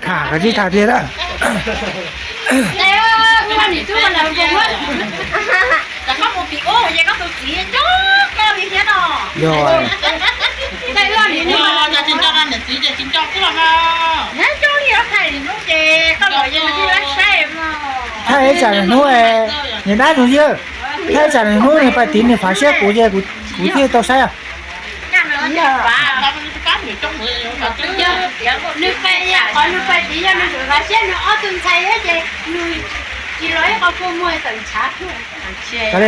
Tham koj tib tham tiag na. Yog, thaij ib tsam hnub, niam dab tus yawg, thaij ib tsam hnub nws pais tiv nws fav siab kuv ces kuv thiaj tau saib.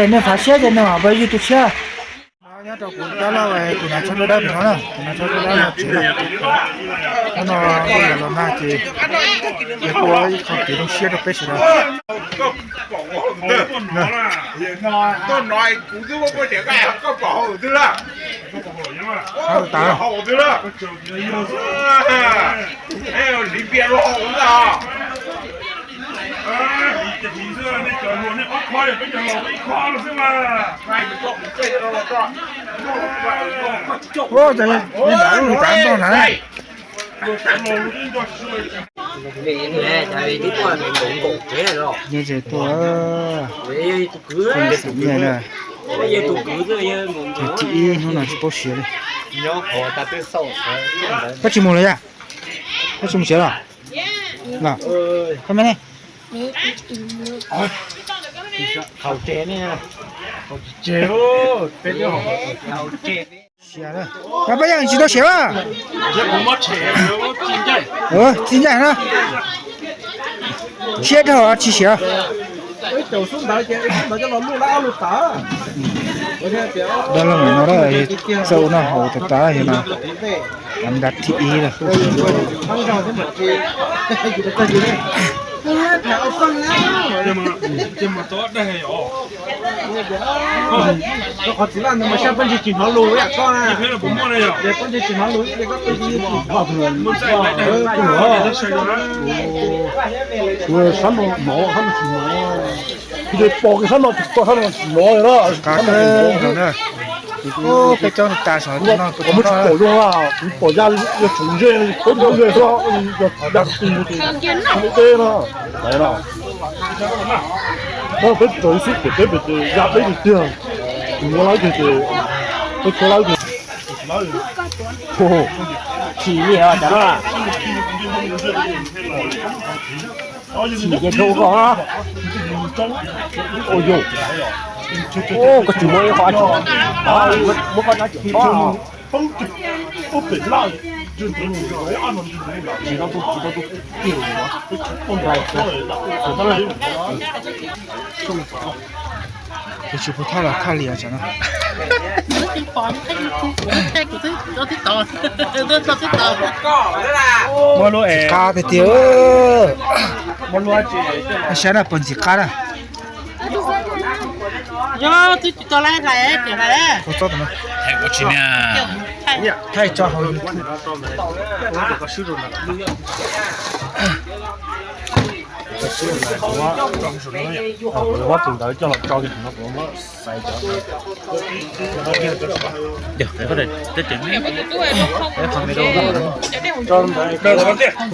Nws fav siab ces nws pab yug tus tshiab. Nyob rau kuv cov laus tus hnav tsho dawb dawb pem no na, tus hnav tsho dawb dawb no tsev lawm. Hnub no nkauj Yaj los nag ces ua ib qho kev zoo siab rau peb sawv daws. Tuaj no kuv twb muab koj tias koj pom hauv twg lawm. Hauv tas. Ua cas li nram lub lus tas nrog nrad na. Nyob ze tuaj, nyiaj na, thib ib hnub no tsis paub siav li. Koj tsis mus lawm yam? Koj tsis mus siav los? Koj me ne? Haus tseg ne. Haus tseg. Siav na. Peb yeej tsis tau siav a. Txij ncaj na. Siab dhau tsis siav. Dab laug no txawj ua noj haus tas tas no. Nram thib ib lawm. Qhov txiv laj ntawd mas sab poj ntsis tsis hnov lus ib yam koj na. Poj ntsis tsis hnov lus ib yam koj poj ntsis. Sab no hnov, sab no tsis hnov. Kuv ces pom kiag sab no tsis pom, sab no tsis hnov li na. Peb cov tas saum no muab tsis pom zoo la, kuv pom ya yog tsuv ntsej, peb ntsej xwb, yog ya tus mus ces teb na. Peb tsaws xwb ces peb pem ces ya peb tiag tiag. Tus muab lawv tiag ces peb khuab lawv tiag. Chim li os cov no. Chim ces dhau koj. Ua yus. Koj tsis muab ib qho, muab koj tsis tau tu, tsis tau tu. Tus tsis pub thaj los thaj li os. Qab tiag tiag. Saib na, puas ntxim qab na. Thaij tso hauv YouTube. Kuv muab tus ntawd coj los tso, kuv muab xaiv cov.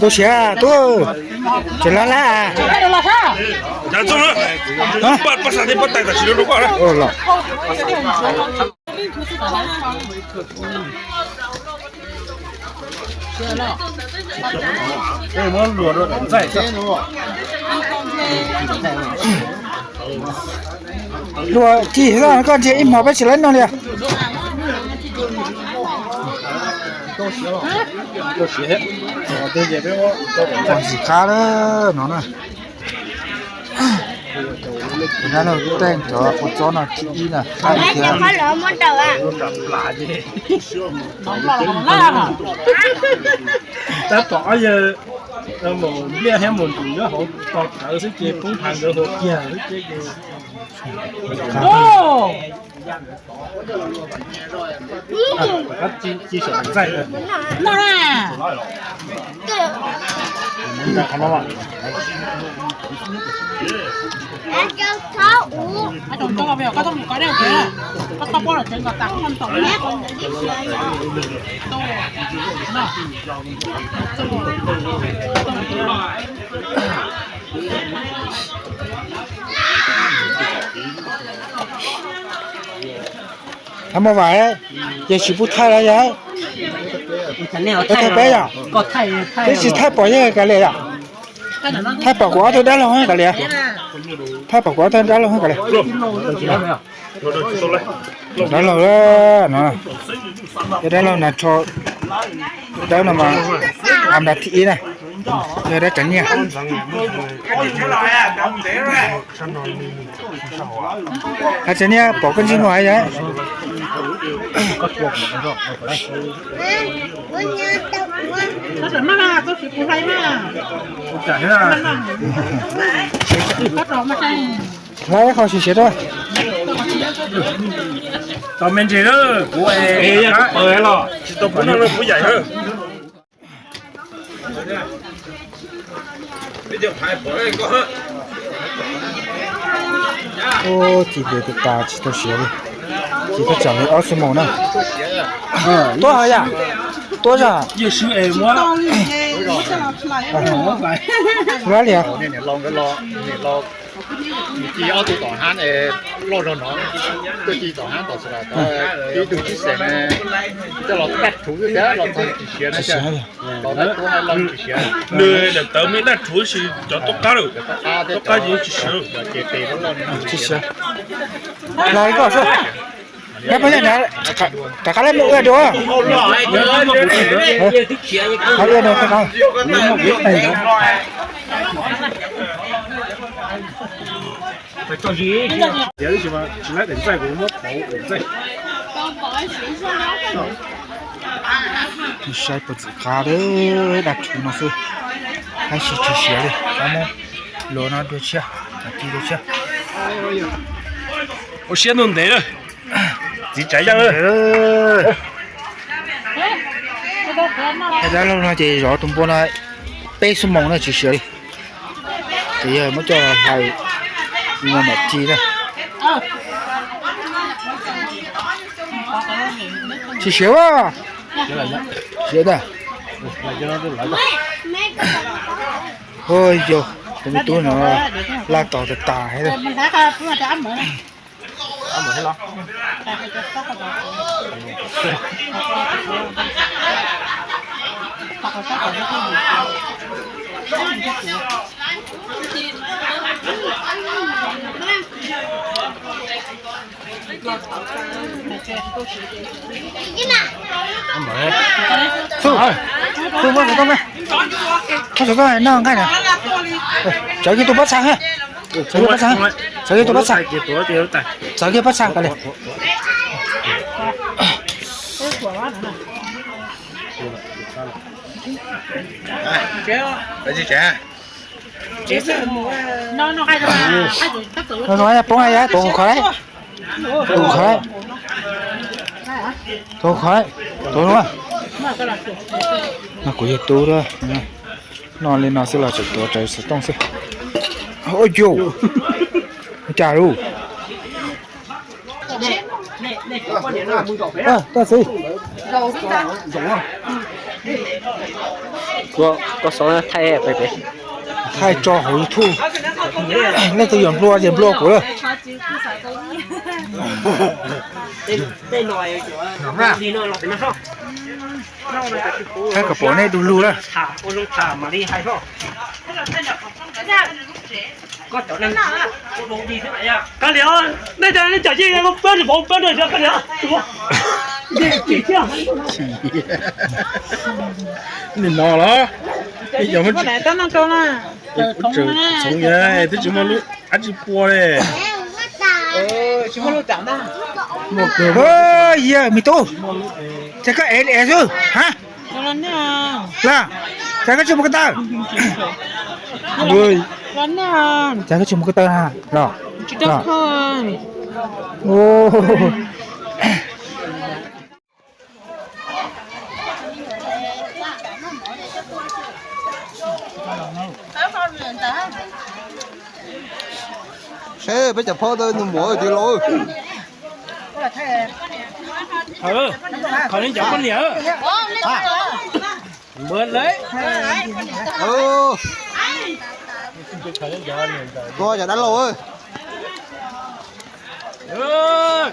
Tub siav tub, tseem laj laj. Luag ci koj ntsia ib hmos peb tsis laib noj li. Ntxim qab lawm no na. Dab laug Teej cov kua txob no thib ib na, qab tiag. Tab tom ob yawg mus npliaj thiab mus ntus nyob hauv tog thawv xwb ces poob phav nkawd hua kiag xwb ces. Thaij mos vam, yog tsis pub thaij los yog thaij peb yom? Twb tsis thaij pom yeej kav liam yom? Thaij pom kuv ob tug dab laug kav liam. Thaij pom kuv ob tug dab laug kav liam. Dab laug no, dab laug na, dab no mas a nrad thib ib na, yog dab tsav nyiaj. Dab tsav nyiaj pom koj ntsej muag yom? Hlais ib qho siav siav rau. Tau me ntsis lawm, kuv los tsis tau kuv noj lawm, kuv yaim lawm. Ub, txiv ntev tas tas tsis tau siav li. Txiv thaj tsam li ob xuab moos na. Tuaj yam, tuaj zog. Ua li os. Ci ob tug tom hab loj zog no, tuaj ci tom hab tom tib tug tib xeem coj los daj rhuv xwb los txog tsis siav na. Nws daim tawv me daj rhuv si cov tuaj qab lawm, tuaj qab ces tsis siav. Tsis siav. Los li koj xwb. Neb peb rov qab leb mus ua dua. Qab ua dua qab. Saib puas txwm qab daj rhuv no xwb. Tab sis tsis siav li, qab muab luas no dua tshiab, ci dua tshiab. Ua siab ntuj ntev lawm, txiv tsav yeej lawm. Dab laug no ces zov tus npua no peb xuab moos no tsis siav li. Ces yog muab coj hlais no mam ci na. Tsis siav a. Siav ntag. Hu yog tus me tub no laj tos tas tas thiab. Tus, tus muab xov tooj na, muab xov tooj noj nqaij na. Txawv kiag tus pob txha, txawv kiag tus pob txha, txawv kiag tus pob txha, txawv kiag pob txha kav liam. Poob, tuav khov, tuav khov, tuav no. No kuv yog tub lawm, noj li no xwb los tseem tuav rawv xov tooj xwb. Ua cas lub Thaij tso hauv YouTube, leej twg yog nplua ces nplua kuv lawm. Thaij kom pom nej du lug lawm. Koj liam, nej cov nej cov yeej pab pab pab Nim no los, txhoov, twb tsis muaj lub ab tsi pua li. Yog me tub, cas koj ev ev xwb ha? Los, cas koj tsis mus ko taw? Cas koj tsis mus ko taw na los? Seb peb cov phob tau nws muam tiag lauj. Qhov li cov poj niam npawg lawm. Tua cov dab laug.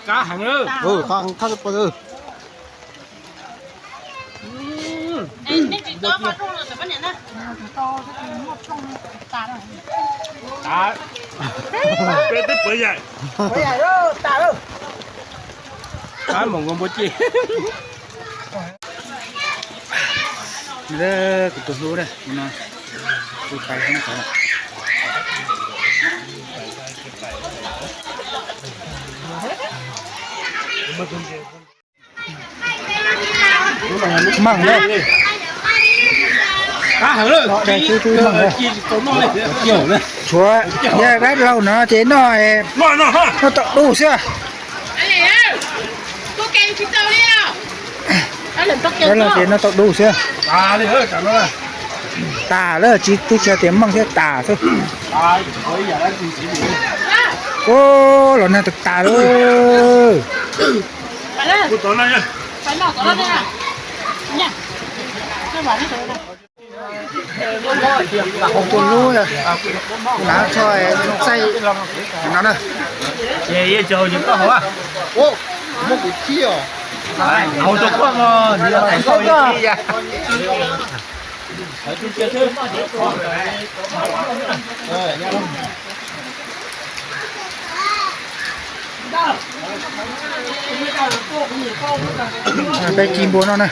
Qab heev. Peb twb puav yaim. Qab mus nkaus npua ci. Kuv tus hlub na, tus no, tus tais no. Meej na. Tshuav yog dab laug no ces noj, noj tau dub xwb. Dab laug ces noj tau dub xwb. Tas lawm, tsis, twb tsis hais tias meej thiab, tas xwb. Ua los nag tas tas lawm. Tus hlub, kuv hnav tsho txaij no na. Ces yeej tsis haus ces koj haus. Muab kuv thiab os. Haus rau koj mas. Peb ci npua no na.